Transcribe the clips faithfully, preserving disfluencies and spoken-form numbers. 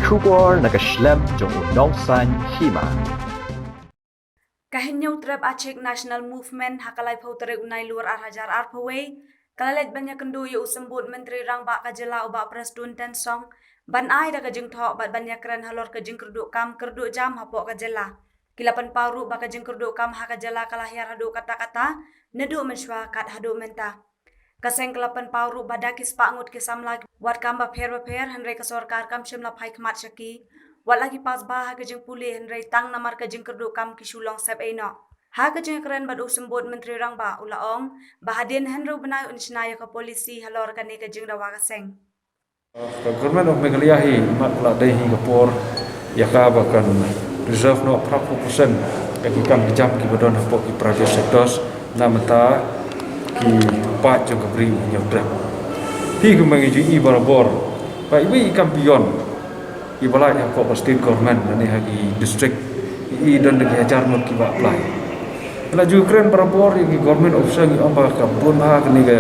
Khubor na ka shlem jong u nongsan hima. Ka Hynñiewtrep Achik National Movement ha ka laiphew tarik u Nailur ar hajar arphew wei ka la leit ban ïakynduh ïa u Symbud Myntri Rangbah ka jylla u Bah Prestone Tynsong ban ai da ka jingthoh bad ban ïakren halor ka jingkyrduh kam kyrduh jam hapoh ka jylla. Ki la pynpaw ruh ba ka jingkyrduh kam ha ka jylla ka la hiar haduh katta katta naduh mynshuwa kat haduh mynta. Ka seng ka la pynpaw ruh ba da ki spah ngut ki samla wat kam bapher bapher, hynrei ka sorkar kam shym la phai khmat sha ki. Wat la ki pass ba ha ka jingpule, hynrei tang namar ka jingkyrduh kam ki shu long sep ei noh. Ha ka jingkren bad u Symbud Myntri Rangbah u la ong ba hadien hynriew bnai un shna ïa ka polisi halor kane ka jingdawa ka seng. Ka Government of Meghalaya hi mat la dei hi ka por ïa ka ba kan reserve noh phra phew percent ïa ki kam ki jam ki ba don hapoh ki private sectors na bynta ki paid jong ka Bri u Hynñiewtrep. Hi kumba ngi ju i barabor ba iwei i kam beyond i ba lait hapoh ka state government lane ha ki district i don da ki hajar ngut ki ba apply. La ju kren barabor ïa ki government officer ngi ong ba ka bun bha kane ka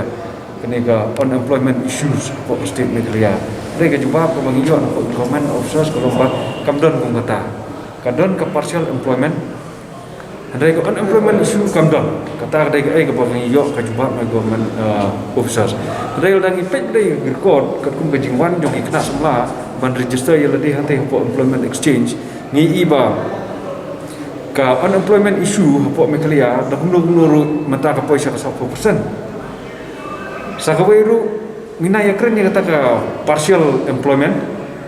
kane ka unemployment issues hapoh ka state Meghalaya. Hynrei ka jubab kaba ngi ïoh na ka government officers ka long ba kam don kum kata. Ka don ka partial employment. Hynrei ka unemployment issue kam don. Kata ka dei kaei kaba ngi ïoh ka jubab na government, uh, officers. Hynrei lada ngi peit dei ka record katkum ka jingwan jong ki khynnah samla ban register ïa lade hangtei hapoh employment exchange, ngi i ba ka unemployment issue hapoh Meghalaya da kumno kumno ruh mynta ka poi sha ka sawphew percent. Sa kawei ruh ngi nang ïakren ïa kata ka partial employment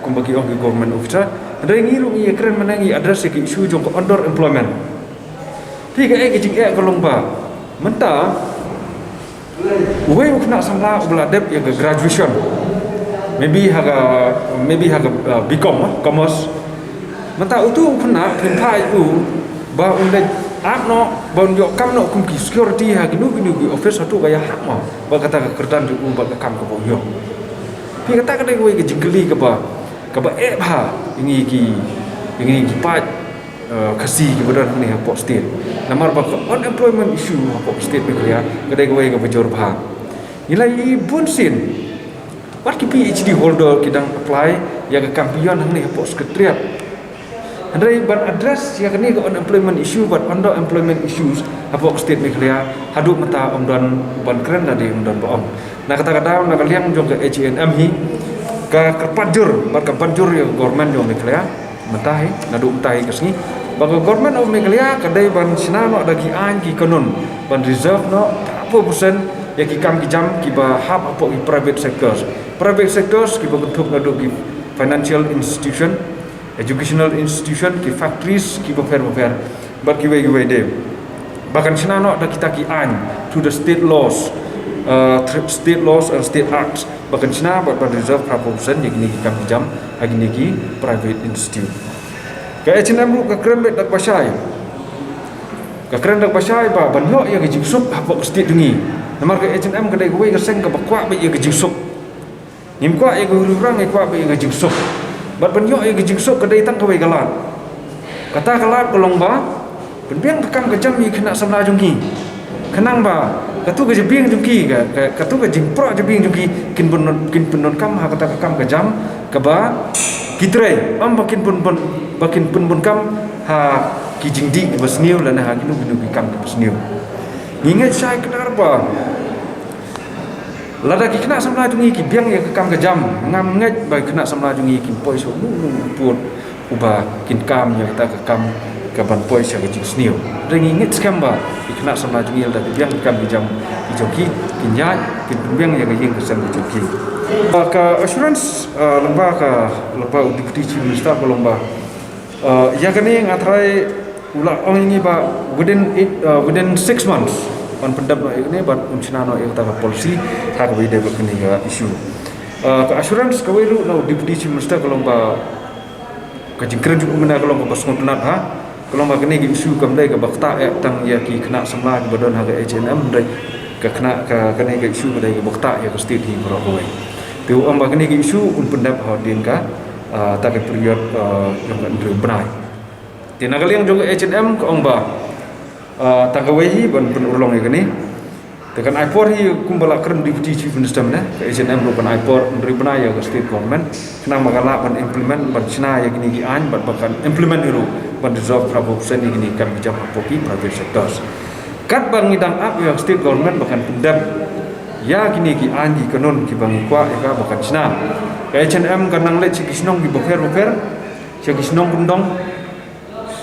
kumba ki ong ki government officer. Hynrei ngi ruh ngi ïakren mynne ngi address ïa ki issue jong ka under employment. Te kaei ka jingeh ka long ba mynta uwei u khynnah samla uba la dep ïa ka graduation, maybe ha ka, maybe ha ka, uh, B Com, uh, commerce. Mynta utu u khynnah phin phah ïa u ba un leit ap noh ba un ïoh kam noh kum ki security ha kino kino ki office, hato ka ïahap mo ba kata ka kyrdan jong u bad ka kam kaba u ïoh? Te kata ka dei kawei ka jingkylli kaba, kaba eh bha ïa ngi ki, ïa ngi ki paid, uh, Khasi ki ba don hangne hapoh state. Namar ba ka unemployment issue hapoh state Meghalaya ka dei kawei kaba jur bha. Ngi la i bun sien wat ki P H D holder ki dang apply ïa ka kam beyond hangne hapoh secretariat. Hynrei ban address ïa kane ka unemployment issue bad underemployment issues hapoh state Meghalaya haduh mynta ym don ban kren lane ym don ba ong. Na kata ka daw na ka liang jong ka H A N M hi ka kyrpad jur bad ka ban jur ïa ka government jong Meghalaya mynta hi, naduh mynta hi ka sngi, ba ka Government of Meghalaya ka dei ban shna noh da ki aiñ ki kanun ban reserve noh phra phew percent ïa ki kam ki jam kiba hap hapoh ki private sectors. Private sectors kiba kynthup naduh ki financial institution, educational institution, ki factories kiba pher ba pher bad kiwei kiwei de. Ba kan shna noh da kita ki aiñ through the state laws, uh, through state laws and state acts. Ba kan shna bad ban reserve phra phew percent ïa kine ki kam ki jam ha kine ki private institute. Ka H A N M ruh ka kren beit da kaba shai. Ka kren da kaba shai ba ban ïoh ïa ka jingsuk hapoh ka state jong ngi. Namar ka H A N M ka dei kawei ka seng kaba kwah beit ïa ka jingsuk. Ngim kwah ïa ka huri hura, ngi kwah beit ïa ka jingsuk. Bad ban ïoh ïa ka jingsuk ka dei tang kawei ka lad. Kata ka lad ka long ba pynbiang ka kam ka jam ïa ki khynnah samla jong ngi. Khnang ba katu ka jabieng jong ki, ka, ka, katu ka jingpyrshah jabieng jong ki kin pyn, kin pyndonkam ha kata ka kam ka jam kaba ki trei, ym ba kin pyn, pyn, ba kin pyndonkam ha ki jingdih kiba sniew lane ha kino kino ki kam kiba sniew. Ngi ngeit shai kdar ba lada ki khynnah samla jong ngi ki biang ïa ka kam ka jam, ngam ngeit ba ki khynnah samla jong ngi kin poi sha uno uno u pud uba kin kam ïa kata ka kam ka ban poi sha ka jingsniew. Hynrei ngi ngeit skhem ba ki khynnah samla jong ngi lada ki biang ki kam ki jam ki jong ki, kin ïaid, kin pynbiang ïa ka ïing ka sem ki jong ki. Ka assurance, ah, lyngba ka, lyngba u Deputy Chief Minister ka long ba, ah, ïa kane nga tharai u la ong ïa ngi ba within eight, uh, within six months ban pyndep noh ïa kane bad un shna noh ïa kata ka policy ha kaba ïadei bad kane ka issue. Uh, ka assurance kawei ruh na u Deputy Chief Minister ka long ba ka jingkren jong u mynne ka long kaba sngewtynnat ha, ka long ba kane ka issue kam dei kaba ktah eh tang ïa ki khynnah samla kiba don ha ka H A N M, hynrei ka khynnah ka, kane ka issue ka dei kaba ktah ïa ka state hi baroh kawei. Te u ong ba kane ka issue un pyndep hadien ka, uh, ta ka period, uh, jong ka hynriew bnai. Te na ka liang jong ka H A N M ka ong ba, ah, tang kawei hi ban pynurlong ïa kane. Te kan ai por hi kumba la kren Deputy Chief Minister mynne, ka H A N M ruh kan ai por hynriew bnai ïa ka state government khnang ba kan lah ban implement, ban shna ïa kine ki aiñ, bad ba kan implement hi ruh ban dissolve phra phew percent ïa kine ki kam ki jam hapoh ki private sectors. Katba ngi dang ap ïa ka state government ba kan pyndep ïa kine ki aiñ ki kanun kiba ngi kwah ïa ka ba kan shna, ka H A N M kan nang leit sha ki shnong kiba pher bapher, sha ki shnong kyndong,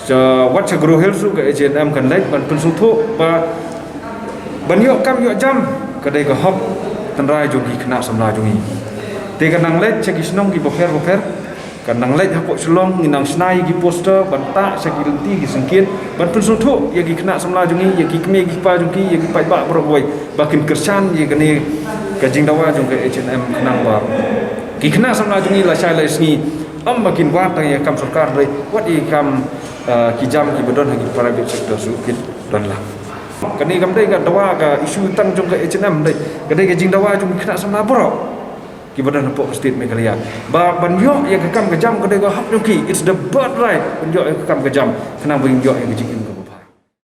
sha wat sha Garo Hills ruh ka H A N M kan leit ban pynsngewthuh ba ban ïoh kam ïoh jam ka dei ka hok tynrai jong ki khynnah samla jong ngi. Te kan nang leit sha ki shnong kiba pher bapher, kan nang leit hapoh Shillong, ngi nang shna ïa ki poster ban tah sha ki lynti ki syngkien ban pynsngewthuh ïa ki khynnah samla jong ngi, ïa ki kmie ki kpa jong ki, ïa ki paidbah baroh kawei ba kin kyrshan ïa kane ka jingdawa jong ka H A N M khnang ba ki khynnah samla jong ngi lashai lashisngi ym ba kin wad tang ïa ka kam sorkar, hynrei wat ïa ki kam, eh, ki jam kiba don ha ki private sector ruh kin don lang. Kane kam dei ka dawa, ka issue tang jong ka H A N M, hynrei ka dei ka jingdawa jong ki khynnah samla baroh kiba don hapoh ka state Meghalaya. Ba ban ïoh ïa ka kam ka jam ka dei ka hok jong ki, it's the birthright ban ïoh ïa ka kam ka jam khnang ba kin ïoh ïa ka jingim